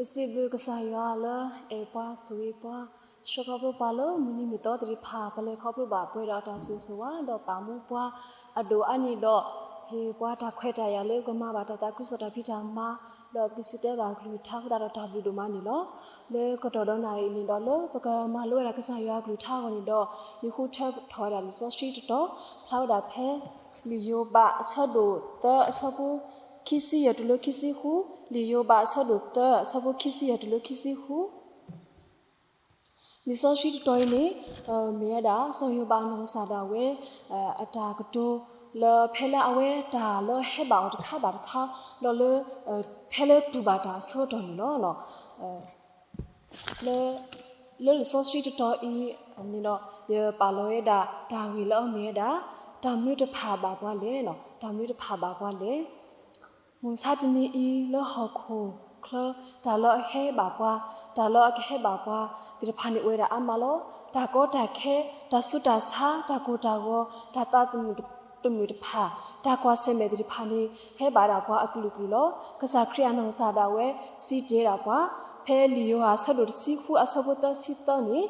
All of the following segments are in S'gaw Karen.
ပစံးဘျုးကစၢ်ယွၤလၢအဲၣ်ပှၤဆိၣ်ဂ့ၤပှၤ, ဆှၢခီဖျိပှၤလၢမုၢ်နံၤမုၢ်သီသ့ၣ်တဖၣ် ပလဲၤခီဖျိဘၣ်ပှဲၤဒီးတၢ်ဆိၣ်ဂ့ၤဆိၣ်ဝါ ဒီးပာ်မူပှၤအဒိၣ်အါန့ၣ်ဒီး, ဟ့ၣ်ပှၤတၢ်ခွဲးတၢ်ယာ်လၢကမၤဘၣ်တၢ်သးခုကစီၣ်တၢ်ဖံးတၢ်မၤ, ဒီးပစံးတဲဘၣ်ကလုၢ်ကထါအဃိသတးဒီးတၢ်ဘျုးဒိၣ်မးန့ၣ်လီၤ. လၢကတီၢ်ဒီးနၣ်ရံၣ်အံၤန့ၣ်ဒီး လၢပကမၤလိဝဲဒၣ်ကစၢ်ယွၤအကလုၢ်ကထါအဂီၢ်န့ၣ်ဒီး, ယဃုထၢထီၣ်ဝဲဒၣ်လံာ်စီဆှံတတီၤ, ဖျါဝဲဒၣ်ဖဲ လံာ်ယိၤဘးအဆၢဒိၣ်သၢအဆၢဖိခံဆံယဲၢ်တုၤလၢခံဆံဃု, လံာ်ယိၤဘးအဆၢဒိၣ်သၢအဆၢဖိခံဆံယဲၢ်တုၤလၢခံဆံဃု. လံာ်စီဆှံတတီၤအံၤန့ၣ် မ့ၢ်ဝဲဒၣ် စီၤယိၤဘးအနီၢ်ကစၢ်ဒၣ်ဝဲ အတၢ်ကတိၤ လၢဖဲလၢအဝဲတၢ်လၢအဟဲဘၣ်အီၤတခါဘၣ်တခါ, ဒီးလၢ ဖဲလၢတူၢ်ဘၣ်တၢ်အဆၢကတီၢ်န့ၣ်လီၤ. လၢ လၢလံာ်စီဆှံတတီၤအံၤန့ၣ်ဒီး ယပာ်လီၤဝဲဒၣ် တၢ်ဂ့ၢ်လၢအမ့ၢ်ဝဲဒၣ် တၢ်မနုၤတဖၣ်ဘၣ်ပှၤလဲၣ်, တၢ်မနုၤတဖၣ်ဘၣ်ပှၤလဲၣ်. မုၢ်မဆါတနံၤအံၤ လၢဟီၣ်ခိၣ်ချၢ တၢ်လၢအဟဲဘၣ်ပှၤ, တၢ်လၢအကဟဲဘၣ်ပှၤသ့ၣ်တဖၣ်န့ၣ် အိၣ်ဝဲဒၣ်အါမးလီၤ. တၢ်ကီတၢ်ခဲ, တၢ်ဆူးတၢ်ဆါ, တၢ်ကိၢ်တၢ်ဂီၤ, တၢ်သးသမုာ်တမုာ်တဖၣ်, တၢ်ကွၢ်ဆၢၣ်မဲာ်သ့ၣ်တဖၣ်န့ၣ် ဟဲဘၣ်ဒၣ်ပှၤအကလုာ်ကလုာ်လီၤ. ကစၢ်ခရံာ်အနီၢ်ကစၢ်ဒၣ်ဝဲ စံးတ့ၢ်ဒၣ်ပှၤ ဖဲလံာ်ယိၤဟၣ်အဆၢဒိၣ်တဆံဃုအဆၢဖိသၢဆံသၢန့ၣ်,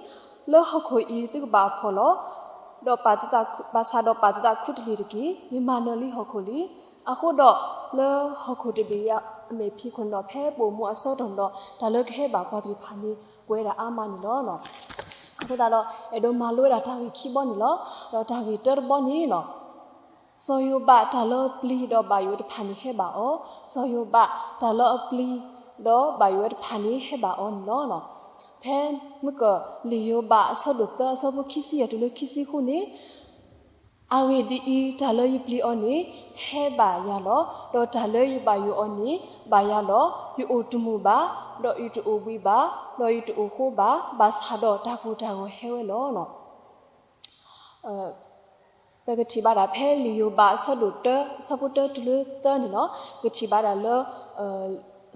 လၢဟီၣ်ခိၣ်အံၤသုကဘၣ်ဖှီၣ်လီၤ. ဒီးပာ်သုသးခု, ဘၣ်ဆၣ်ဒီးပာ်သုသးခူတလ့ၢ်တက့ၢ်. ယမၤနၢၤလံဟီၣ်ခိၣ်လံ. အဃိဒီး လၢဟီၣ်ခိၣ်တဘ့ၣ်အမဲာ်ဖံးခိၣ်န့ၣ်ဒီး ဖဲပအိၣ်မူအဆၢကတီၢ်န့ၣ်ဒီး တၢ်လၢကဟဲဘၣ်ပှၤသ့ၣ်တဖၣ်န့ၣ် ပဝဲဒၣ်အါမးန့ၣ်လီၤ. အဃိသတးဒီး အဲၣ်ဒိးမၤလိဝဲဒၣ်တၢ်ဂ့ၢ်ခံဘီန့ၣ်လီၤ. ဒီးတၢ်ဂ့ၢ်တၢတဘီန့ၣ် စီၤယိၤဘးတၢ်လၢအပျံၤဒီးဘၣ်ယိၣ်ဝဲတဖၣ်န့ၣ်ဟဲဘၣ်အီၤ, စီၤယိၤဘးတၢ်လၢအပျံၤဒီးဘၣ်ယိၣ်ဝဲတဖၣ်န့ၣ်ဟဲဘၣ်အီၤန့ၣ်လီၤ. ဖဲမုၢ်ကၢၢ်လံာ်ယိၤဘးအဆၢဒိၣ်သၢအဆၢဖိခံဆံယဲၢ်တုၤလၢခံဆံဃုန့ၣ်, အဂ့ၢ်ဒ်အံၤ, တၢ်လၢယပျံၤအီၤန့ၣ် ဟဲဘၣ်ယၤလီၤ. ဒီးတၢ်လၢယဘၣ်ယိၣ်အီၤန့ၣ် ဘၣ်ယၤလီၤ. ယအိၣ်တမုာ်ဘၣ်, ဒီးယတအိၣ်ဘှံးဘၣ်, ဒီးယတအိၣ်ဃိဘၣ်, ဘၣ်ဆၣ်ဒီးတၢ်ကိၢ်တၢ်ဂီၤဟဲဝဲလီၤ. ပကထံၣ်ဘၣ်ဒၣ်ဖဲလံာ်ယိၤဘးအဆၢဒိၣ်တၢ အဆၢဖိတၢတုၤလၢသၢန့ၣ်လီၤ. ပကထံၣ်ဘၣ်ဒၣ်လၢ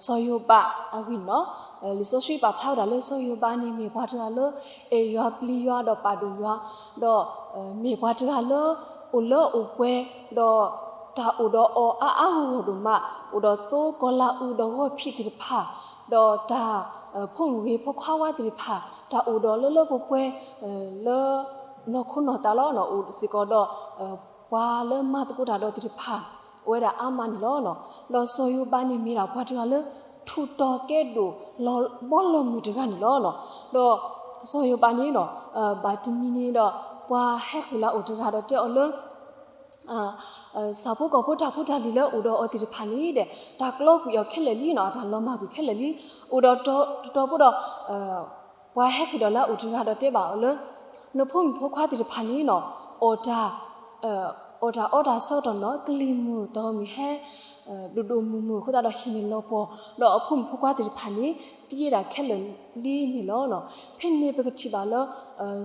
စီၤယိၤဘးအဂ့ၢ်န့ၣ်လီၤ. လံာ်စီဆှံပာ်ဖျါဝဲဒၣ်လၢစီၤယိၤဘးန့ၣ် မ့ၢ်ပှၤတဂၤလၢ အဲၣ်ယွၤပျံၤယွၤဒီးပာ်ဒိၣ်ယွၤ, ဒီးမ့ၢ်ပှၤတဂၤလၢ အိၣ်လၢအိၣ်ပှဲၤ, ဒီးတၢ်အိၣ်ဒီးအီၤအါအါဂီၢ်ဂီၢ်ဒိၣ်မး, အိၣ်ဒီးသိကီၤလၤအူဒီးဂီၤဖံးသ့ၣ်တဖၣ်, ဒီးတၢ် ဖိမုၣ်ဂ့ၤဖိခွါဝါသ့ၣ်တဖၣ်, တၢ်အိၣ်ဒီးလၢလၢပှဲၤပှဲၤ လၢ နီၢ်ခိနီၢ်သးလီၤ. အိၣ်စ့ၢ်ကီးဒီး ပှၤလၢမၤသကိးတၢ်ဒီးသ့ၣ်တဖၣ် အိၣ်ဝဲဒၣ်အါမးန့ၣ်လီၤ. ဒီးစီၤယိၤဘးန့ၣ်မ့ၢ်ဒၣ်ပှၤတဂၤလၢ ထူးတီၤကဲဒိၣ် လီၤဘီလီၤမုၢ်တဂၤန့ၣ်လီၤ. ဒီးစီၤယိၤဘးန့ၣ် ဘၣ်တနံၤန့ၣ်ဒီး ပှၤဟဲဃ့ၢ်လၢအအိၣ်တဂၤဒီးတဲအီၤလၢ ဆၣ်ဖိကီၢ်ဖိတၢ်ဖိတၢ်လံၤလၢအိၣ်ဒီးအီၤသ့ၣ်တဖၣ်န့ၣ်ဒီး တၢ်ကျီကွံာ်အီၤခဲလၢာ်လံန့ၣ်, တၢ်လီၤမၢ်ကွံာ်ခဲလၢာ်လံ. အိၣ်ဒီးတတီၤဖိဒီး ပှၤဟဲဃ့ၢ်ဒီးလၢအအိၣ်တဂၤဒီးတဲဘၣ်အီၤလၢ နဖိမုၣ်ဖိခွါသ့ၣ်တဖၣ်န့ၣ် အီၣ်တၢ်အီတၢ်ဆၢကတီၢ်န့ၣ် ကလံၤမုၢ်သီမုၢ်ဟဲ ဒိၣ်ဒိၣ်မုၢ်မုၢ်အဃိသတးဒီး ဟံၣ်န့ၣ်လီၤပှီၢ်, ဒီးအဖိမုၣ်ဖိခွါသ့ၣ်တဖၣ်န့ၣ် သံဝဲဒၣ်ခဲလၢာ်လံန့ၣ်လီၤ. ဖဲန့ၣ်ပကထံၣ်ဘၣ်လၢ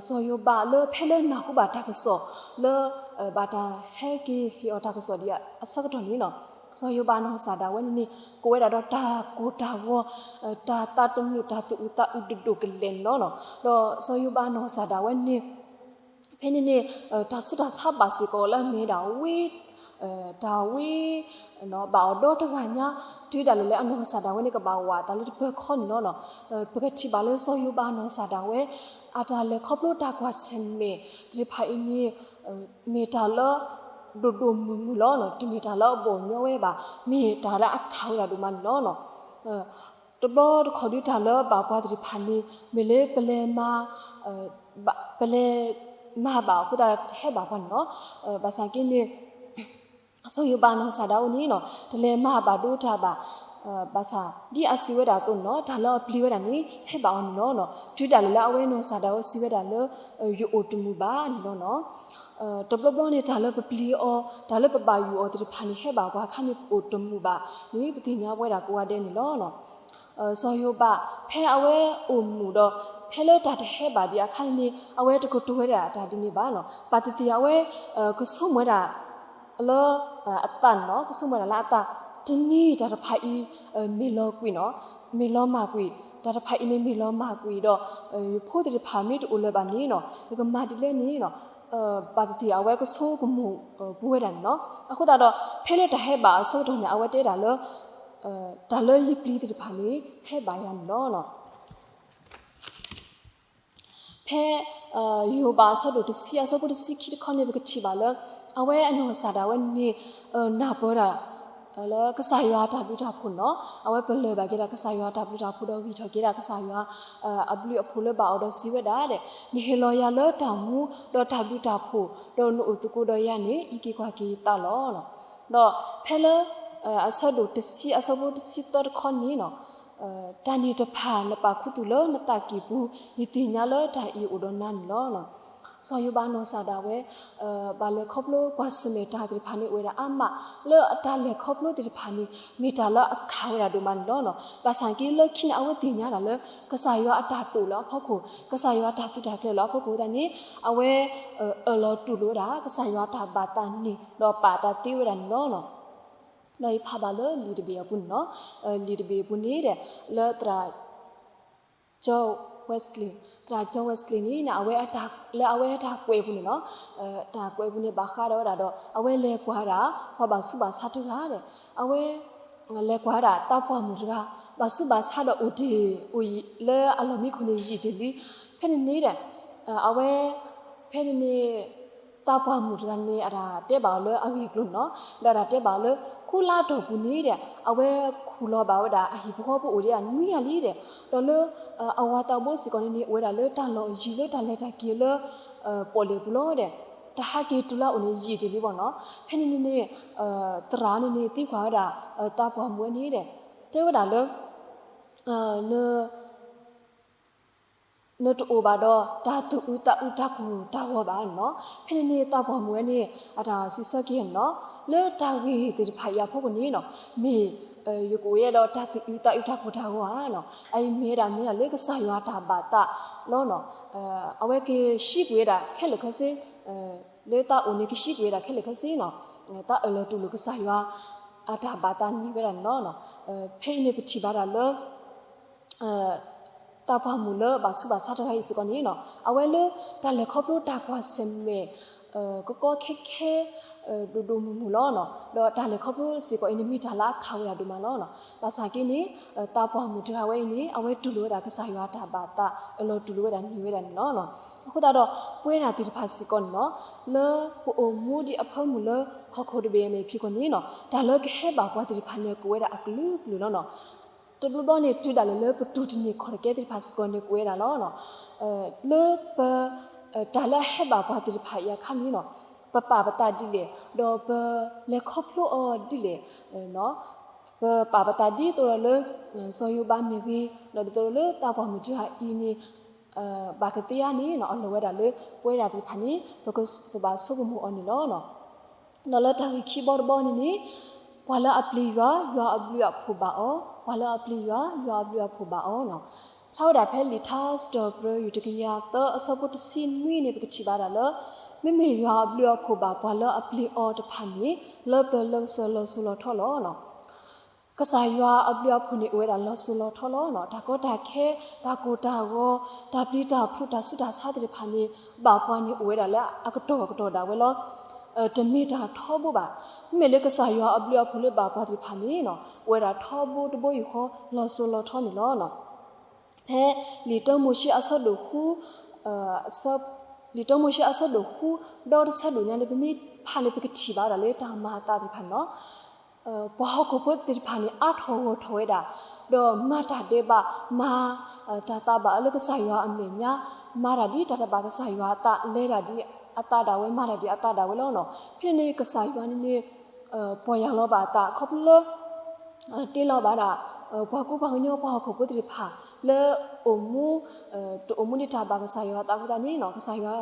စီၤယိၤဘးလၢဖဲလၢနၢ်ဟူဘၣ်တၢ်ကစီၣ်လၢ ဘၣ်တၢ်ဟဲက့ၤဟ့ၣ်အီၤတၢ်ကစီၣ်ဒံးအဆၢကတီၢ်န့ၣ် စီၤယိၤဘးနီၢ်ကစၢ်ဒၣ်ဝဲန့ၣ်န့ၣ် ကိးဝဲဒၣ်ဒီးတၢ်ကိၢ်တၢ်ဂီၤ, တၢ်သးသမူ တၢ်သူၣ်အုးသးအုးဒိၣ်ဒိၣ်ကလဲာ်န့ၣ်လီၤ. ဒီးစီၤယိၤဘးနီၢ်ကစၢ်ဒၣ်ဝဲန့ၣ် ဖဲန့ၣ်န့ၣ် တၢ်ဆူးတၢ်ဆါဘၣ်စ့ၢ်ကီးလၢအမ့ၢ်ဒၣ်ဝ့ တၢ်ဝ့ ဘၣ်အီၤဒီတဂၤညါ တုၤဒၣ်လဲာ်လၢအနီၢ်ကစၢ်ဒၣ်ဝဲန့ၣ် ကဘၣ်ဝးအသးလၢတပၢၤခီန့ၣ်လီၤ. ပကထံၣ်ဘၣ်လၢစီၤယိၤဘးနီၢ်ကစၢ်ဒၣ်ဝဲ အတၢ်လဲၤခီဖျိတၢ်ကွၢ်ဆၢၣ်မဲာ်သ့ၣ်တဖၣ်အံၤန့ၣ် မ့ၢ်တၢ်လၢ ဒိၣ်ဒိၣ်မုၢ်မုၢ်လီၤ. တမ့ၢ်တၢ်လၢအဘီၣ်ညီဝဲဘၣ်, မ့ၢ်တၢ်လၢအခးဝဲဒၣ်ဒိၣ်မးန့ၣ်လီၤ. တဘျီတခီၣ်ဒုးတၢ်လၢဘၣ်ပှၤသ့ၣ်တဖၣ်န့ၣ် မ့ၢ်လၢပလဲၤမၤ ပလဲၤမၤဘၣ်အဃိသတးဟဲဘၣ်ပှၤန့ၣ်လီၤ. ဘၣ်ဆၣ်က့န့ၣ် စီၤယိၤဘးနီၢ်ကစၢ်ဒၣ်ဝဲန့ၣ် တလဲၤမၤဘၣ်ဒိတၢ်ဘၣ်. ဘၣ်ဆၣ်ဒ်အစံးဝဲဒၣ်အသိးန့ၣ်လီၤ, တၢ်လၢအပျံၤဝဲဒၣ်န့ၣ် ဟဲဘၣ်အီၤန့ၣ်လီၤ. တုၤဒၣ်လဲာ်လၢအဝဲနီၢ်ကစၢ်ဒၣ်ဝဲစံးဝဲဒၣ်လၢ ယအိၣ်တမုာ်ဘၣ်န့ၣ်လီၤ. တဘျီဘျီန့ၣ် တၢ်လၢပပျံၤအီၤ တၢ်လၢပဘၣ်ယိၣ်အီၤသ့ၣ်တဖၣ်န့ၣ် ဟဲဘၣ်ပှၤအခါန့ၣ် ပအိၣ်တမုာ်ဘၣ်န့ၣ် ပသ့ၣ်ညါဝဲဒၣ်ကိးဂၤဒဲးန့ၣ်လီၤ. စီၤယိၤဘး ဖဲအဝဲအိၣ်မူဒီး ဖဲလၢတၢ်တဟဲဘၣ်ဒံးအခါန့ၣ် အဝဲတကတိၤဝဲဒၣ်တၢ်ဒ်န့ၣ်ဘၣ်. ဘၣ်သ့ၣ်သ့ၣ်အဝဲ ကဆိကမိၣ်ဝဲဒၣ် လၢ အသးန့ၣ်လီၤ. ကဆိကမိၣ်ဝဲဒၣ်လၢအသး တနံၤတၢ်တဖၣ်အံၤ မ့ၢ်လီၤကွံာ်န့ၣ်လီၤ, မ့ၢ်လီၤမၢ်ကွံာ်, တၢ်တဖၣ်အံၤန့ၣ်မ့ၢ်လီၤမၢ်ကွံာ်ဒီး ယဖိသ့ၣ်တဖၣ်မ့ၢ်တအိၣ်လၢၤဘၣ်န့ၣ်လီၤ, ယကမၤဒ်လဲၣ်န့ၣ်လီၤ. ဘၣ်သ့ၣ်သ့ၣ်အဝဲကဆိကမိၣ်ပူၤဝဲဒၣ်န့ၣ်လီၤ. အဃိသတးဒီး ဖဲလၢတၢ်ဟဲဘၣ်အဆၢကတီၢ်န့ၣ် အဝဲတဲဒၣ်လၢ တၢ်လၢယပျံၤသ့ၣ်တဖၣ်န့ၣ် ဟဲဘၣ်ယၤန့ၣ်လီၤ. ဖဲ ယိၤဘးအဆၢဒိၣ်တဆံအဆၢဖိတဆံခံတခီန့ၣ် ပကထံၣ်ဘၣ်လၢ အဝဲအနီၢ်ကစၢ်ဒၣ်ဝဲန့ၣ် နၢ်ပၢၢ်ဒၣ် လၢကစၢ်ယွၤအတၢ်ဘျုးတၢ်ဖှိၣ်န့ၣ်လီၤ. အဝဲပလၢၢ်ဘၣ်က့ၤဒၣ်ကစၢ်ယွၤအတၢ်ဘျုးတၢ်ဖှိၣ်ဒီးဂံၢ်ထီၣ်က့ၤဒၣ်ကစၢ်ယွၤ အဘျုးအဖှိၣ်လၢဘၣ်အီၤဒီးစံးဝဲဒၣ်ဒီး နဟ့ၣ်လီၤယၤလၢတၢ်မူဒီးတၢ်ဘျုးတၢ်ဖှိၣ် ဒီးနအိၣ်သကိးဒီးယၤန့ၣ် အံးက့ၤကွၢ်က့ၤယသးလီၤ. ဒီးဖဲလၢ အဆၢဒိၣ်တဆံအဆၢဖိတဆံသၢတခီန့ၣ်လီၤ. တၢ်န့ၣ်တဖၣ်နပာ်ခူသူၣ်လၢနသးကံၢ်ပူၤ ယသ့ၣ်ညါလၢတၢ်အံၤအိၣ်ဒီးနၤန့ၣ်လီၤ. စီၤယိၤဘးနီၢ်ကစၢ်ဒၣ်ဝဲ ဘၣ်လဲၤခီဖျိကွၢ်ဆၢၣ်မဲာ်တၢ်သ့ၣ်တဖၣ်န့ၣ် အိၣ်ဝဲဒၣ်အါမး လၢအတၢ်လဲၤခီဖျိသ့ၣ်တဖၣ်န့ၣ် မ့ၢ်တၢ်လၢအခးဝဲဒၣ်ဒိၣ်မးန့ၣ်လီၤ. ဘၣ်ဆၣ်က့လၢခံန့ၣ် အဝဲသ့ၣ်ညါဒၣ်လၢ ကစၢ်ယွၤအတၢ်တိာ်လၢအဖီခိၣ်, ကစၢ်ယွၤအတၢ်သုးတၢ်ကျဲၤလၢအဖီခိၣ်အဃိသတးန့ၣ် အဝဲ အၢၣ်လီၤတူၢ်လိာ်ဝဲဒၣ် ကစၢ်ယွၤအတၢ်ဘၣ်သးန့ၣ် ဒီးပာ်အသးသ့ဝဲဒၣ်န့ၣ်လီၤ. ဒီးယဖးဘၣ်လၢလံာ်တဘ့ၣ်အပူၤန့ၣ်လီၤ. လံာ်တဘ့ၣ်အပူၤန့ၣ်ဒီး လၢသရၣ် John Wesley, သရၣ် John Wesley န့ၣ် လၢအဝဲအတၢ်ကွဲးအပူၤန့ၣ်လီၤ. တၢ်ကွဲးအပူၤန့ၣ် ဘၣ်ဃးဒီးဝဲဒၣ်ဒီး အဝဲလဲၤကွၢ်ဒၣ် ပှၤဘၣ်ဆူးဘၣ်ဆါတဂၤဒီး အဝဲ လဲၤကွၢ်ဝဲဒၣ်သးပှၢ်မုၣ်တဂၤ ဘၣ်ဆူးဘၣ်ဆါဒီးအိၣ်တ့ၢ်အိၣ်ယံာ်လၢအလီၢ်မံခိၣ်န့ၣ် ယံာ်တ့ၢ်လံ. ဖဲန့ၣ်န့ၣ်ဒီး အဝဲ ဖဲန့ၣ်န့ၣ် သးပှၢ်မုၣ်တဂၤန့ၣ် အတၢ်တဲဘၣ်အီၤလၢအဂ့ၢ်အကျိၤန့ၣ်လီၤ. ဒီးအတၢ်တဲဘၣ်အီၤလၢ ဃုလါအတီၢ်ပူၤန့ၣ်ဒီး အဝဲခူၣ်လီၤဘၣ်ဝဲဒၣ်အဟံၣ်ဖိဃီဖိအိၣ်ဒံးအနွံဂၤလံဒီး ဒီးလၢ အဝၤသးဘိစ့ၢ်ကီးန့ၣ်န့ၣ် အိၣ်ဝဲဒၣ်လၢတၢ်လီၢ်ယံၤလၢတၢ်လဲၤတၢ်က့ၤလၢ ပီၣ်လဲၣ်ပူၤလီၤဒီး တၢ်ဟးက့ၤတုၤလၢအအိၣ်န့ၣ် ယံာ်တ့ၢ်လံဘၣ်န့ၣ်လီၤ. ဖဲန့ၣ်န့ၣ်န့ၣ် သရၣ်န့ၣ်န့ၣ် သံကွၢ်ဝဲဒၣ် သးပှၢ်မုၣ်ဝဲန့ၣ်ဒီး တဲဝဲဒၣ်လၢ နတအိၣ်ဘၣ်ဒီးတၢ်သူၣ်အုးသးအုးတၢ်ကိၢ်တၢ်ဂီၤဘၣ်န့ၣ်လီၤ. ဖဲန့ၣ်န့ၣ် သးပှၢ်မုၣ်ဝဲန့ၣ် အတၢ်စံးဆၢက့ၤန့ၣ်လီၤ. လၢတၢ်ဂ့ၢ်သ့ၣ်တဖၣ်အံၤအဖီခိၣ်န့ၣ်လီၤ မ့ၢ် ယကအိၣ်ဝဲဒီးတၢ်သူၣ်အုးသးအုးတၢ်ကိၢ်တၢ်ဂီၤဧါန့ၣ်လီၤ. အအံၤမ့ၢ်ဝဲဒၣ်မ့ၢ်ဒၣ်လၢကစၢ်ယွၤအတၢ်ဘၣ်သးလီၤန့ၣ်လီၤ. အဝဲက့ၤကဆှံကွံာ်ဝဲဒၣ်ခဲလၢာ်ခဲဆ့ လၢသးအိၣ်န့ၣ် ကဆှံကွံာ်ဝဲဒၣ်ခဲလၢာ်ခဲဆ့န့ၣ်လီၤ. သးအၢၣ်လီၤတူၢ်လိာ်ကစၢ်ယွၤ အတၢ်ဘၣ်သးန့ၢ်ဝဲဒၣ်န့ၣ်လီၤ. ဖဲအံၤန့ၣ်ပထံၣ်ဘၣ်ဒၣ်လၢ သးပှၢ်မုၣ်လၢဘၣ်ဆူးဘၣ်ဆါတဂၤအံၤစ့ၢ်ကီးန့ၣ်လီၤ အဝဲလၢတၢ်လဲၤခီဖျိတၢ်ကွၢ်ဆၢၣ်မဲာ် ကကီခဲခဲ ဒိၣ်ဒိၣ်မုၢ်မုၢ်လီၤန့ၣ်လီၤ. ဒီးတၢ်လဲၤခီဖျိစ့ၢ်ကီးအံၤန့ၣ် မ့ၢ်တၢ်လၢအခးဝဲဒၣ်ဒိၣ်မးလီၤန့ၣ်လီၤ. ဘၣ်ဆၣ်က့န့ၣ် သးပှၢ်မုၣ်တဂၤဝဲအံၤန့ၣ် အဝဲတူၢ်လိာ်ဝဲဒၣ်ကစၢ်ယွၤအတၢ်ဘၣ်သး အၢၣ်လီၤတူၢ်လိာ်ဝဲဒၣ်န့ၢ်ဝဲဒၣ်န့ၣ်လီၤ. အဃိသတးဒီး ပဝဲဒၣ်သ့ၣ်တဖၣ်စ့ၢ်ကီးန့ၣ်လီၤ လၢပအိၣ်မူဒ်အဖၢမုၢ်လၢဟီၣ်ခိၣ်တဘ့ၣ်အမဲာ်ဖံးခိၣ်န့ၣ်လီၤ တၢ်လၢကဟဲဘၣ်ပှၤသ့ၣ်တဖၣ်န့ၣ် ကအိၣ်ဝဲဒၣ်အကလုာ်ကလုာ်လီၤန့ၣ်လီၤ. တဘျီဘျီန့ၣ် တုၤဒၣ်လဲာ်လၢပတူၢ်တန့ၢ်ခီၣ်တကဲသ့ၣ်တဖၣ်စ့ၢ်ကီးန့ၣ် ကအိၣ်ဝဲဒၣ်လီၤန့ၣ်လီၤ. လၢပ တၢ်လၢအဟဲဘၣ်ပှၤသ့ၣ်တဖၣ်အံၤအခါန့ၣ်လီၤ ပပာ်ပသးဒ်လဲၣ် ဒီးပလဲၤခီဖျိအီၤဒ်လဲၣ် ပပာ်ပသးဒ်သိးဒီးလၢ စီၤယိၤဘးမ့ၢ်ဂ့ၤ ဒီးဒ်သိးဒီးလၢသးပှၢ်မုၣ်တဂၤအံၤန့ၣ် ဘၣ်ကသ့ဧါန့ၣ်လီၤ အလီၢ်ဝဲဒၣ်လၢပဝဲဒၣ်သ့ၣ်တဖၣ်န့ၣ် ပကဘၣ်ဆိကမိၣ်အီၤန့ၣ်လီၤ. ဒီးလၢတၢ်ဂ့ၢ်ခံဘီတဘီန့ၣ်န့ၣ် ပှၤလၢအပျံၤယွၤ ယွၤအဘျုးအဖှိၣ်ဘၣ်အီၤ, ပှၤလၢအပျံၤယွၤ ယွၤအဘျုးအဖှိၣ်ဘၣ်အီၤန့ၣ်လီၤ. ဖျါဝဲဒၣ်ဖဲလံာ်ထါစံးထီၣ်ပတြၢၤ ယူၢ်တကယၤသၢအဆၢဖိတဆံနွံန့ၣ် ပကထံၣ်ဘၣ်ဒၣ်လၢ မ့မ့ၢ်ယွၤအဘျုးအဖှိၣ်ဘၣ်ပှၤလၢအပျံၤအီၤတဖၣ်န့ၣ် လၢပျၢၤလၢကစၢၤလီၤစိၤလီၤထီလီၤန့ၣ်လီၤ. ကစၢ်ယွၤအဘျုးအဖှိၣ်န့ၣ် အိၣ်ဝဲဒၣ်လီၤစိၤလီၤထီလီၤန့ၣ်လီၤ. တၢ်ကီတၢ်ခဲ တၢ်ကိၢ်တၢ်ဂီၤ တၢ်ပျံၤတၢ်ဖုးတၢ်ဆူးတၢ်ဆါသ့ၣ်တဖၣ်န့ၣ် ဘၣ်ပှၤန့ၣ်အိၣ်ဝဲဒၣ်လၢအကတီၢ်ကတီၢ်ဒၣ်ဝဲလီၤ. တမ့ၢ်တၢ်ထီဘိဘၣ်. မ့မ့ၢ်လၢကစၢ်ယွၤအဘျုးအဖှိၣ်လၢဘၣ်ပှၤသ့ၣ်တဖၣ်န့ၣ်လီၤ အိၣ်ဝဲဒၣ်ထီဘိတဘိယူၢ်ဃီ လီၤစိၤလီၤထီန့ၣ်လီၤ. ဖဲလံာ်တၢမိၤၡ့အဆၢဒိၣ်ဃု လံာ်တၢမိၤၡ့အဆၢဒိၣ်ဃု ဒီတဆၢဒိၣ်ညါန့ၣ် ပမ့ၢ်ဖးန့ၣ် ပကထံၣ်ဘၣ်ဝဲဒၣ်လၢတၢ်မၤအသးသ့ၣ်တဖၣ်န့ၣ်လီၤ. ပှၤဟီၣ်ခိၣ်ဖိသ့ၣ်တဖၣ်န့ၣ် အါထီၣ်ဂီၢ်ထီၣ်ဝဲဒၣ်, ဒီးမၤတၢ်ဒဲးဘး, မၤတၢ်သးဘၣ်အၢလၢကစၢ်ယွၤအမဲာ်ညါ, မၤတၢ်ဒ်တၢ်တဘၣ်ကစၢ်ယွၤအသး, လဲၤတၢ်ဒ်အသးဒၣ်ဝဲ, မၤတၢ်ဒ်အသးဒၣ်ဝဲလီၤ. ဖဲန့ၣ်န့ၣ် ကစၢ်ယွၤန့ၣ်န့ၣ် ပီၢ်ယၢ်လီၤဘၣ်အသး ခီဖျိလၢ တ့လီၤဘၣ်ဒၣ် ပှၤကူပှၤကညီ ပှၤဟီၣ်ခိၣ်ဖိသ့ၣ်တဖၣ် လၢအိၣ်မူ တအိၣ်မူဒ်တၢ်ဘၣ်ကစၢ်ယွၤအသးအဃိသတးန့ၣ် ကစၢ်ယွၤ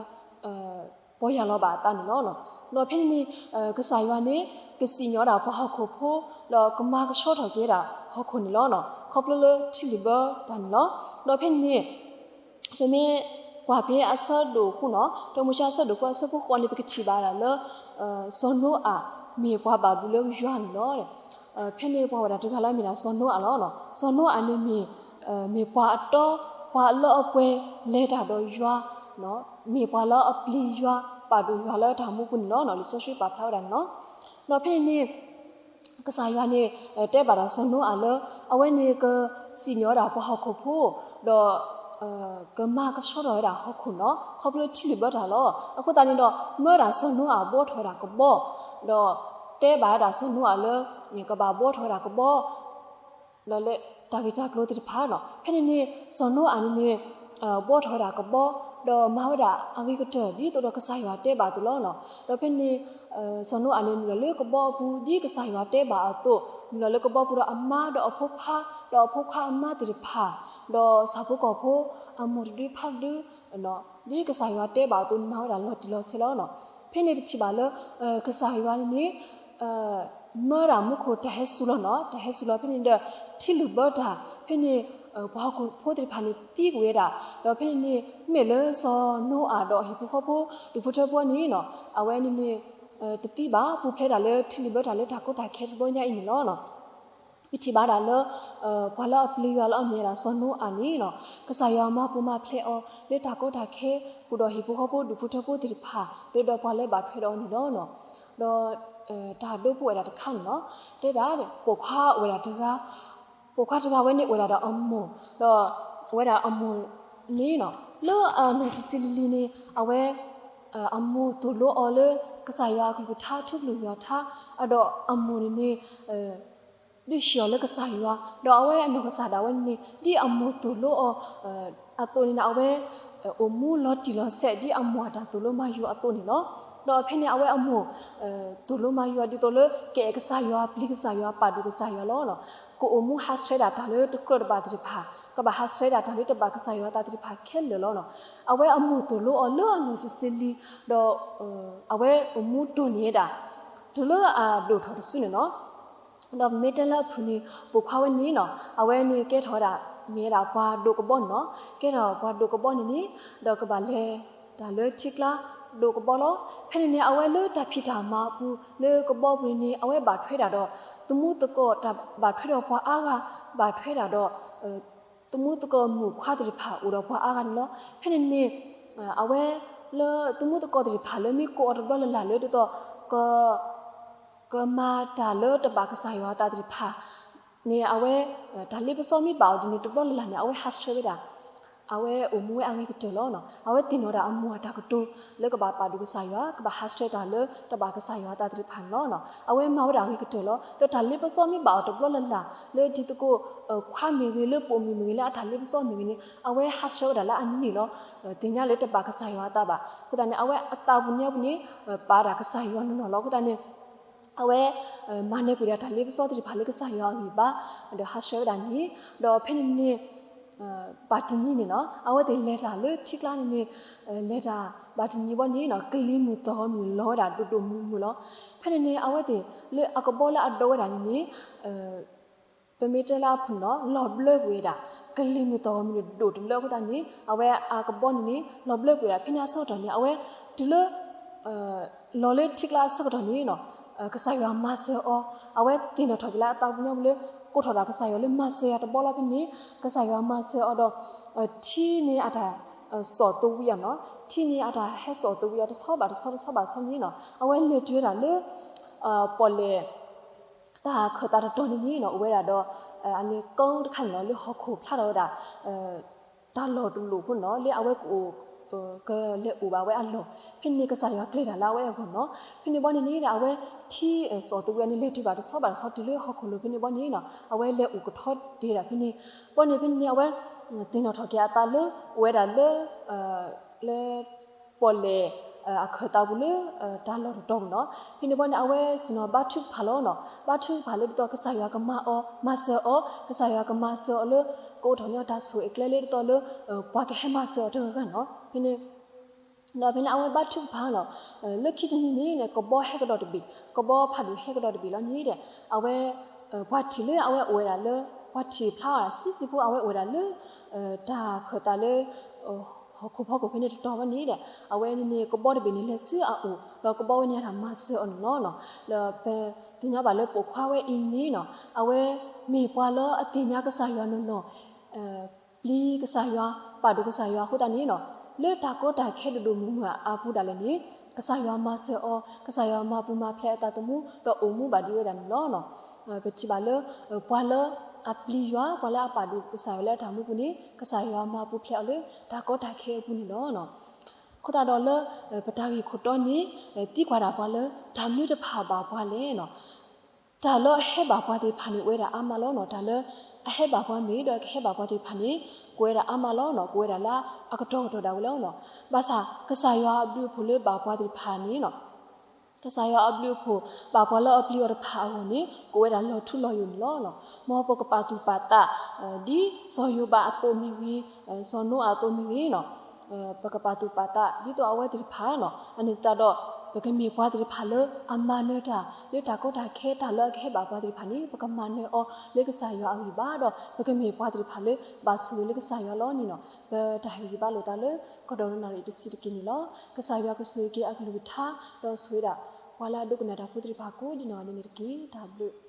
ပီၢ်ယၢ်လီၤဘၣ်အသးန့ၣ်လီၤ. ဒီးဖဲန့ၣ်န့ၣ် ကစၢ်ယွၤန့ၣ် ကစံၣ်ညီၣ်ဒၣ်ပှၤဟီၣ်ခိၣ်ဖိ ဒီးကမၤကဆှီထီၣ်က့ၤဒၣ်ဟီၣ်ခိၣ်န့ၣ်လီၤ. ခီဖျိလၢထံလုၣ်ဘၢတၢ်န့ၣ်လီၤ. ဒီးဖဲန့ၣ်န့ၣ် ပမ့ၢ်ကွၢ်ဖဲအဆၢဒိၣ်ဃုန့ၣ်, တၢမိၤၡ့အဆၢဒိၣ်ဃုအဆၢဖိဃိးန့ၣ် ပကထံၣ်ဘၣ်ဒၣ်လၢ စီၤနိအၤမ့ၢ်ပှၤဘၣ်ဘျုးလၢယွၤန့ၣ်လီၤ. ဖဲန့ၣ်ပှၤဝဲဒၣ်တဂၤလၢအမ့ၢ်ဒၣ်စီၤနိအၤလီၤ. စီၤနိအၤန့ၣ်မ့ၢ် မ့ၢ်ပှၤအတီ ပှၤအလၢအပှဲၤလဲၤတၢ်ဒီးယွၤ, မ့ၢ်ပှၤလၢအပျံၤယွၤ ပာ်ဒိၣ်ယွၤလၢတၢ်မူပူၤန့ၣ်လီၤ. လံာ်စီဆှံပာ်ဖျါဝဲဒၣ်န့ၣ်လီၤ. ဒီးဖဲန့ၣ်န့ၣ် ကစၢ်ယွၤန့ၣ် တဲဘၣ်ဒီးစီၤနိအၤလၢ အဝဲန့ၣ်ကစံၣ်ညီၣ်ဝဲဒၣ်ပှၤဟီၣ်ခိၣ်ဖိ ဒီး ကမၤကဆှီထီၣ်ဝဲဒၣ်ဟီၣ်ခိၣ်နီၤ ခီဖျိထံလုၣ်ဘၢတၢ်လီၤ. အဃိသတးန့ၣ်ဒီး မၢဒၣ်စီၤနိအၤဘှီထီၣ်ဝဲဒၣ်ကဘီ ဒီးတဲဘၣ်ဝဲဒၣ်စီၤနိအၤလၢ ကဘၣ်ဘှီထီၣ်ဝဲဒၣ်ကဘီ ဒီးလၢတၢ်ဂ့ၢ်တၢ်ကျိၤသ့ၣ်တဖၣ်နီၤ. ဖဲန့ၣ်န့ၣ် စီၤနိအၤန့ၣ်န့ၣ် ဘှီထီၣ်ဝဲဒၣ်ကဘီ ဒီးမၤဝဲဒၣ်အဂ့ၤကတၢၢ် ဒ်သိးဒီးကစၢ်ယွၤတဲဘၣ်အသိးလီၤနီၤ. ဒီးဖဲန့ၣ် စီၤနိအၤန့ၣ် နုာ်လီၤလၢကဘီအပူၤ ဒ်ကစၢ်ယွၤတဲဘၣ်အသိး, နုာ်လီၤလၢကဘီပူၤဒီးအမါဒီးအဖိခွါ, ဒီးအဖိခွါအမါသ့ၣ်တဖၣ်, ဒီးဆၣ်ဖိကီၢ်ဖိ အမိၢ်တဒုဖါတဒု ဒ်ကစၢ်ယွၤတဲဘၣ်အသိး နမၤဝဲဒၣ်လီၤတံၢ်လီၤဆဲးလီၤနီၤ. ဖဲန့ၣ်ပထံၣ်ဘၣ်လၢ ကစၢ်ယွၤန့ၣ်န့ၣ် မၢဒၣ်မူခိၣ်တၢ်ဟဲစူၤလီၤနီၤ, တၢ်ဟဲစူၤလီၤဖဲန့ၣ်ဒီး ထံလုၢ်ဘၢတၢ် ဖဲန့ၣ် ပှၤဟီၣ်ခိၣ်ဖိသ့ၣ်တဖၣ်န့ၣ်သံကွံာ်ဝဲဒၣ်, ဒီးဖဲန့ၣ်န့ၣ် မ့ၢ်လၢစီၤနိအၤဒီးဟံၣ်ဖိဃီဖိ ဒူၣ်ဖိထၢဖိန့ၣ်နီၤ အဝဲန့ၣ်န့ၣ် တသံဘၣ် ပူၤဖျဲးဒၣ်လၢထံလုၢ်ဘၢတၢ်လၢတၢ်ကီတၢ်ခဲတဘျီညါအံၤန့ၣ်လီၤ. ပထံၣ်ဘၣ်ဒၣ်လၢ ပှၤလၢအပျံၤယွၤလၢအမ့ၢ်ဝဲဒၣ်စီၤနိအၤန့ၣ်နီၤ ကစၢ်ယွၤမၤပူၤမၤဖျဲးအီၤလၢတၢ်ကီတၢ်ခဲ ဃုာ်ဒီးဟံၣ်ဖိဃီဖိဒူၣ်ဖိထၢဖိသ့ၣ်တဖၣ် ဒီးပှၤလၢဘၣ်ထွဲဒီးအီၤန့ၣ်လီၤ. ဒီး တၢ်ဒိပူၤဝဲဒၣ်တခါန့ၣ်နီၤ တဲဒၣ် ပိာ်ခွါအိၣ်ဝဲဒၣ်တဂၤ, ပိာ်ခွါတဂၤဝဲန့ၣ်အိၣ်ဝဲဒၣ်ဒီးအမိၢ်, ဒီးအိၣ်ဝဲဒၣ်အမိၢ်န့ၣ်နီၤ လၢအနီၢ်ဆံးဆံးလံၤလံၤန့ၣ် အဝဲ အမိၢ်သိၣ်လိအီၤလၢ ကစၢ်ယွၤအကလုၢ်ကထါ ထူကလုၢ်ယွၤထါ, အဒီးအမိၢ်န့ၣ်န့ၣ် ဒုးဆှၢအီၤလၢကစၢ်ယွၤ, ဒီးအဝဲအနီၢ်ကစၢ်ဒၣ်ဝဲန့ၣ် ဒ်အမိၢ်သိၣ်လိအီၤ အသိးန့ၣ် အဝဲ အိၣ်မူလီၤတံၢ်လီၤဆဲး ဒ်အမိၢ်အတၢ်သိၣ်လိမၤယုၤအသိးန့ၣ်လီၤ. ဒီးဖဲန့ၣ် အဝဲအမိၢ် သိၣ်လိမၤယုၤအီၤဒ်သိးလၢ ကအဲၣ်ကစၢ်ယွၤ ပျံၤကစၢ်ယွၤ ပာ်ဒိၣ်ကစၢ်ယွၤလီၤ. ကအိၣ်မူဟးဆှဲးဒၣ်တၢ်လၢတကြၢးတဘၣ်သ့ၣ်တဖၣ် ကဘၣ်ဟးဆှဲးဒၣ်တၢ်လၢတဘၣ်ကစၢ်ယွၤအသးသ့ၣ်တဖၣ်ခဲလၢာ်လီၤ. အဝဲအမိၢ်သိၣ်လိအီၤလၢအနီၢ်ဆံးဆံးလံၤ ဒီး အဝဲအိၣ်မူဒိၣ်န့ၢ်ဝဲဒၣ် တုၤလၢအဒိၣ်ထီၣ်တစုန့ၣ်လီၤ. ဒီးပမ့ၢ်တဲလၢအဖုၣ်န့ၣ် ပိာ်ခွါဝဲန့ၣ်နီၤ အဝဲန့ၣ်ကဲထီၣ်ဝဲဒၣ် မ့ၢ်ဝဲဒၣ်ပှၤဒိးကဘီန့ၣ်နီၤ, ကဲထီၣ်ပှၤဒိးကဘီန့ၣ်န့ၣ် ဒီးကဘၣ်လဲၤတၢ်လၢထံကျါဒိးကဘီလီၤ. ဖဲန့ၣ်န့ၣ် အဝဲလၢတၢ်ဖံးတၢ်မၤအပူၤ လၢကဘီပူၤန့ၣ်န့ၣ် အဝဲဘၣ်ထွဲဒၣ်ဒီး သမူသကိး တၢ်ဘၣ်ထွဲဒီးပှၤအါဂၤ ဘၣ်ထွဲဒၣ်ဒီး သမူသကိးမုၣ်ခွါသ့ၣ်တဖၣ် အိၣ်ဒီးပှၤအါဂၤန့ၣ်လီၤ. ဖဲန့ၣ်န့ၣ် အဝဲလၢသမူသကိးသ့ၣ်တဖၣ်လၢမ့ၢ်ကိးအီၤတဘျီလၢ်လၢ်လၢဒ်သိး က ကမၤတၢ်လၢတဘၣ်ကစၢ်ယွၤအသးသ့ၣ်တဖၣ်န့ၣ် အဝဲ တၢ်လ့ပစီမ့ၢ်ဘၣ်အီၤဒ်န့ၣ် တဘျီလၢ်လၢ်န့ၣ် အဝဲဟးဆှဲးဝဲဒၣ် အဝဲအိၣ်မူဝဲအဂ့ၤကတၢၢ်လီၤ. အဝဲသ့ၣ်နီၣ်ဒၣ်အမိၢ်အတၢ်ကတိၤ လၢကဘၣ်ပာ်ဒိၣ်ကစၢ်ယွၤ ကဘၣ်ဟးဆှဲးတၢ်လၢတဘၣ်ကစၢ်ယွၤအသးသ့ၣ်တဖၣ်န့ၣ်လီၤ. အဝဲမၤဝဲဒၣ်အဂ့ၤကတၢၢ်လီၤ. ဒီးတၢ်လ့ပစီမ့ၢ်ဘၣ်အီၤတဘျီလၢ်လၢ် လၢဒ်သကိး ခွါမ့ၢ်ဂ့ၤ လၢပိာ်မုၣ်မ့ၢ်ဂ့ၤ လၢအတၢ်လ့ပစီမ့ၢ်ဂ့ၤန့ၣ် အဝဲဟးဆှဲးဝဲဒၣ်လၢအန့ၣ်လီၤ. သ့ၣ်ညါလၢတဘၣ်ကစၢ်ယွၤအသးဘၣ်. အဃိသတးန့ၣ် အဝဲအသးပူၤညါပူၤန့ၣ် ပာ်ဒၣ်ကစၢ်ယွၤနီၢ်နီၢ်လီၤ. အဃိသတးန့ၣ် အဝဲ မၤနၢၤကွံာ်ဒၣ်တၢ်လ့ပစီသ့ၣ်တဖၣ်လၢကစၢ်ယွၤအဂံၢ်ဘါ ဒီးဟးဆှဲးဝဲဒၣ်န့ၣ် ဒီးဖဲန့ၣ်န့ၣ် ဘၣ်တနံၤန့ၣ်နီၤ အဝဲသ့ၣ်လဲၤတၢ်လၢထံကျါန့ၣ်န့ၣ် လဲၤတၢ်ဘၣ်တနံၤဘီန့ၣ်နီၤ ကလံၤမုၢ်သီၣ်ဂီၤမုၢ်လီၤဝဲဒၣ်ဒိၣ်ဒိၣ်မုၢ်မုၢ်လီၤ. ဖဲန့ၣ်န့ၣ် အဝဲသ့ၣ်လၢအကဘီလၢအဒိးဝဲဒၣ်န့ၣ်န့ၣ် ပမ့ၢ်တဲလၢအဖုၣ်န့ၣ်နီၤ လီၤဘျၢကွံာ်ဝဲဒၣ် ကလံၤမုၢ်သီၣ်ဂီၤမုၢ်န့ၣ်ဒိၣ်တလၢအဃိသတးန့ၣ် အဝဲအကဘီန့ၣ်န့ၣ် လီၤဘျၢကွံာ်ဝဲဒၣ် ဖဲန့ၣ်အဆၢကတီၢ်န့ၣ် အဝဲတုၤလၢ လီၤလၢထံကျါအဆၢကတီၢ်န့ၣ်နီၤ ကစၢ်ယွၤမၤစၢၤအီၤ အဝဲသ့ၣ်နီၣ်ထီၣ်က့ၤလၢအသးပူၤညါပူၤလၢ ကိးထီၣ်ဒၣ်ကစၢ်ယွၤလၢမၤစၢၤယၤတဘျီလီၤ. ဖဲန့ၣ် ကစၢ်ယွၤမၤစၢၤအီၤဒီး ထံန့ၣ်အတၢ် စီၣ်သဝံအီၤနီၤ ထံန့ၣ်အတၢ်ဟဲစီၣ်သဝံအီၤတဆီဘၣ်တဆီတဆီဘၣ်တဆီန့ၣ်နီၤ အဝဲလဲၤတုၤဝဲဒၣ်လၢ ပီၣ်လဲၣ် တၢ်ခၢၣ်သးတတီၤန့ၣ်န့ၣ်နီၤ အိၣ်ဝဲဒၣ်ဒီး အန့ၣ်ကီတခါန့ၣ်နီၤ လၢဟီၣ်ခိၣ်ဖျါထီၣ်ဝဲဒၣ် တၢ်လီၢ်တလီၢ်ဖိန့ၣ်နီၤ လၢအဝဲကအိၣ် ကလဲၤအိၣ်ဘၣ်ဝဲအလီၢ် ဖဲန့ၣ်ကစၢ်ယွၤကျဲၤတၢ်လၢအဝဲအဂီၢ်နီၤ ဖဲန့ၣ်ဘီန့ၣ်န့ၣ် အဝဲထံစီၣ်သဝံအီၤန့ၣ် လဲၤတုၤဘၣ်တဆီဘၣ်တဆီတုၤလၢဟီၣ်ခိၣ်လိၤဖဲန့ၣ်ဘီန့ၣ်နီၤ အဝဲလဲၤအိၣ်ကထီတ့ၢ်ဒၣ်ဖဲန့ၣ် ဘီန့ၣ်ဖဲန့ၣ်န့ၣ် အဝဲ သ့ၣ်နီၣ်ထီၣ်က့ၤအသးလၢ အိၣ်ဝဲဒၣ်လၢ လၢ ပီၣ်လဲၣ် အခၢၣ်သးပူၤလၢ တၢ်လီၢ်တတီၤပူၤနီၤ ဖဲန့ၣ်ဘီန့ၣ် အဝဲစ့ၢ်နီၤဘါထုကဖၣ်လီၤနီၤ ဘါထုကဖၣ်လၢဒ်သိးကစၢ်ယွၤကမၤအီၤ မၤစၢၤအီၤ ကစၢ်ယွၤကမၤစၢၤအီၤလၢ ကအိးထီၣ်န့ၢ်အတၢ်ဆိၣ်အကျဲလၢဒ်သိးလၢ ပှၤကဟဲမၤစၢၤအီၤတဂၤဂၤနီၤ ဖဲန့ၣ် ဒီးဖဲန့ၣ် အဝဲဘါထုကဖၣ်နီၤ လၢခံတနံၤန့ၣ် ကဘီဟဲကဒီးတဘ့ၣ် ကဘီဖးဒိၣ်ဟဲကဒီးတဘ့ၣ်လီၤန့ၣ်ဒီး အဝဲ ပှၤထံၣ်လၢအဝဲအိၣ်ဝဲဒၣ်လၢ ပှၤထံၣ်ဖျါဝဲဒၣ်ဆံးဆံးဖိ အဝဲအိၣ်ဝဲဒၣ်လၢ တၢ်ခၢၣ်သးလၢ ဟီၣ်ခိၣ်ဖီခိၣ်ဖဲန့ၣ်တတီၤဘီန့ၣ်ဒီး အဝဲန့ၣ်န့ၣ် ကဘီတဘ့ၣ်န့ၣ်လဲၤဆူအအိၣ် ဒီးကဘီဝဲန့ၣ်အတၢ်မၤစၢၤအီၤန့ၣ်လီၤ. ဒီးပသ့ၣ်ညါဘၣ်လၢပိာ်ခွါဝဲအံၤန့ၣ်နီၤ အဝဲမ့ၢ်ပှၤလၢအသ့ၣ်ညါကစၢ်ယွၤနီၢ်နီၢ် ပျံၤကစၢ်ယွၤ ပာ်ဒိၣ်ကစၢ်ယွၤအဃိသတးန့ၣ်နီၤ လၢတၢ်ကီတၢ်ခဲဒိၣ်ဒိၣ်မုၢ်မုၢ်အပူၤဒၣ်လဲာ်န့ၣ် ကစၢ်ယွၤမၤစၢၤအီၤ, ကစၢ်ယွၤမၤပူၤမၤဖျဲးအသးသမူ ဒီးအိၣ်မူဘၣ်ဒံးဝဲဒၣ်န့ၣ်လီၤ. ပထံၣ်ဘၣ်လၢ ပှၤလၢအပျံၤယွၤ, ပှၤလၢအပာ်ဒိၣ်ကစၢ်ယွၤလၢအတၢ်မူပူၤန့ၣ် ကစၢ်ယွၤမၤပူၤဖျဲးအီၤလၢတၢ်ကီတၢ်ခဲအပူၤန့ၣ်လီၤ. အဃိသတးဒီးလၢ ပတၢ်ဂ့ၢ်ခိၣ်တီန့ၣ် သံကွၢ်ဒၣ်ပှၤလၢ တၢ်မနုၤတဖၣ်ဘၣ်ပှၤလဲၣ်န့ၣ် တၢ်လၢအဟဲဘၣ်ပှၤသ့ၣ်တဖၣ်န့ၣ် အိၣ်ဝဲဒၣ်အါမးလီၤန့ၣ်. တၢ်လၢအဟဲဘၣ်ပှၤမ့ၢ်ဂ့ၤ ဒီးကဟဲဘၣ်ပှၤသ့ၣ်တဖၣ်န့ၣ် ကအိၣ်ဝဲဒၣ်အါမးလီၤန့ၣ်. ကအိၣ်ဝဲဒၣ်လၢအကတီၢ်ကတီၢ်ဒၣ်ဝဲလီၤန့ၣ်. ဘၣ်ဆၣ် ကစၢ်ယွၤအဘျုးအဖှိၣ်လၢဘၣ်ပှၤသ့ၣ်တဖၣ်န့ၣ် ကစၢ်ယွၤအဘျုးအဖှိၣ် ဘၣ်ပှၤလၢအပျံၤအီၤတဖၣ်အဂီၢ်န့ၣ် ကအိၣ်ဝဲဒၣ်လီၤထူလီၤယိာ်န့ၣ်လီၤ. မ်ပကပာ်သူၣ်ပာ်သး ဒ်စီၤယိၤဘးအသိးမ့ၢ်ဂ့ၤ, စီၤနိအၤအသိးမ့ၢ်ဂ့ၤန့ၣ်, ပကပာ်သူၣ်ပာ်သး ဒ်သိးအဝဲသ့ၣ်တဖၣ်န့ၣ်, အန့ၣ်သတးဒီး ပကမ့ၢ်ပှၤသ့ၣ်တဖၣ်လၢအမၤနၢၤတၢ် လၢတၢ်ကီတၢ်ခဲ တၢ်လၢအကဟဲဘၣ်ပှၤသ့ၣ်တဖၣ်န့ၣ် ပကမၤနၢၤအီၤလၢကစၢ်ယွၤအဂံၢ်ဘါ ဒီးပကမ့ၢ်ပှၤသ့ၣ်တဖၣ်လၢဘၣ်ဆိၣ်ဂ့ၤလၢကစၢ်ယွၤလီၤန့ၣ်န့ၣ်. ပတၢ်ဟ့ၣ်ဂံၢ်ဘါလိာ်သးလၢ ကီၢ်ဒီနၣ်ရံၣ်တဆံးတက့ၢ်န့ၣ်လီၤ. ကစၢ်ယွၤကဆိၣ်ဂ့ၤက့ၤအကလုၢ်ကထါ ဒီးဆိၣ်ဂ့ၤဒၣ် ပှၤလၢအဒိကနၣ်တၢ်ဖိသ့ၣ်တဖၣ်ကိးဒ်နီၢ်ဂၤဒဲးန့ၣ်တက့ၢ်. တၢ်ဘျုး